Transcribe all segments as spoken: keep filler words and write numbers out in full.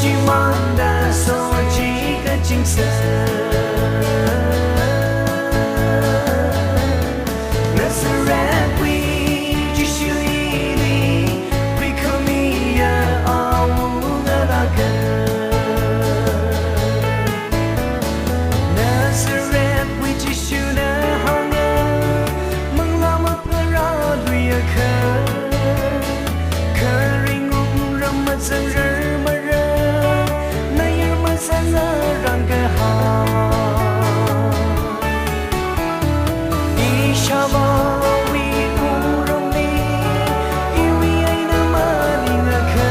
Shimānda sochi kachingsa. Nazarethwui Jishu ili, huikhamiya awunga lāka. Nazarethwui Jishuna hānga, manglā mapharā luiakha, kharing wungram mazangrar mara, nayar mazangarang kaha. Ishāvāwui wungrumli, iwui eina maningakha,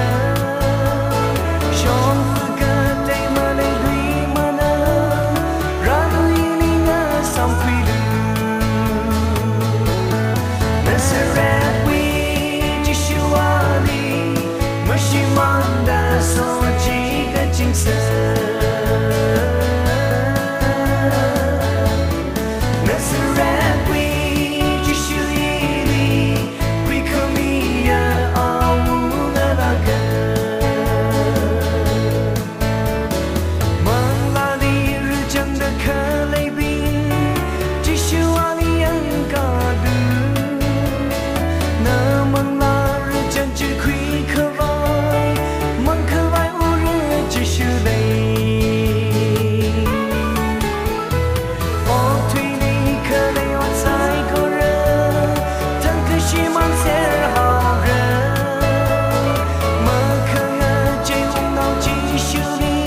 shongfa katei maleilui mana, rālu ili ngasāmkhuilu. Nazarethwui Jishu ali, mashimānda sochi kachingsa. Nazarethwui Jishu ili, huikhamiya awunga lāka. Manglāli rāzangda khaleibing, Jishu ali yangkalu. Na manglā rāzang chi khuikhavai, mangkhavai ura Jishu lei. Okathuili khalei ot saikora, tangkha shimānser haora. Makhangachei wungnao Jishuli,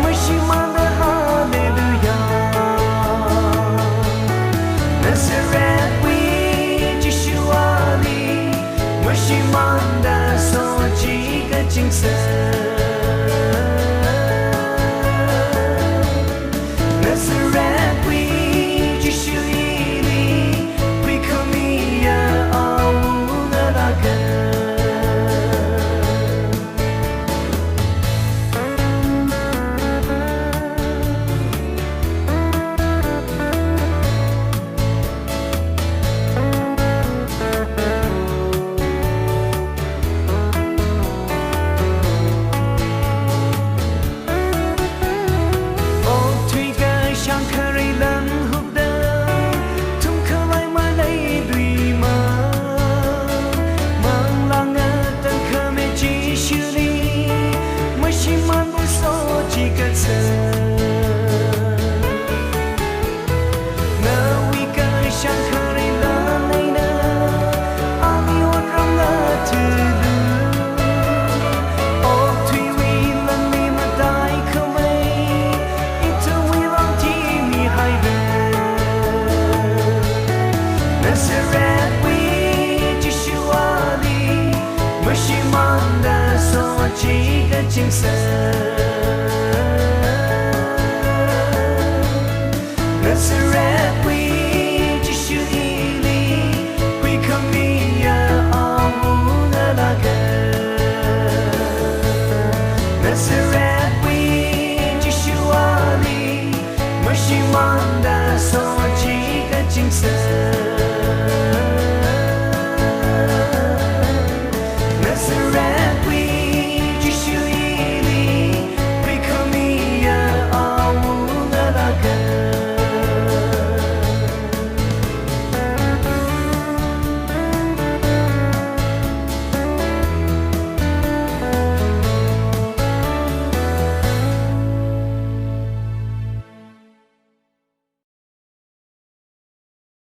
mashimānda hallelujah. Nazarethwui Jishu ali, mashimānda sochi kachingsa. Nazarethwui Jishu ili, huikhamiya awunga lāka. Okathui kashāng kharei lan hupda, thumkhavai maleilui ma. Manglā ngatangkhami Jishuli, mashimānda sochi kachingsa. Nawui kashāng kharei lan eina, ali otram ngathālu. Okathuiwui lanli mataikhamei, ithumwui lāngthimi haira. Nazarethwui Jishu ali, mashimānda sochi kachingsa.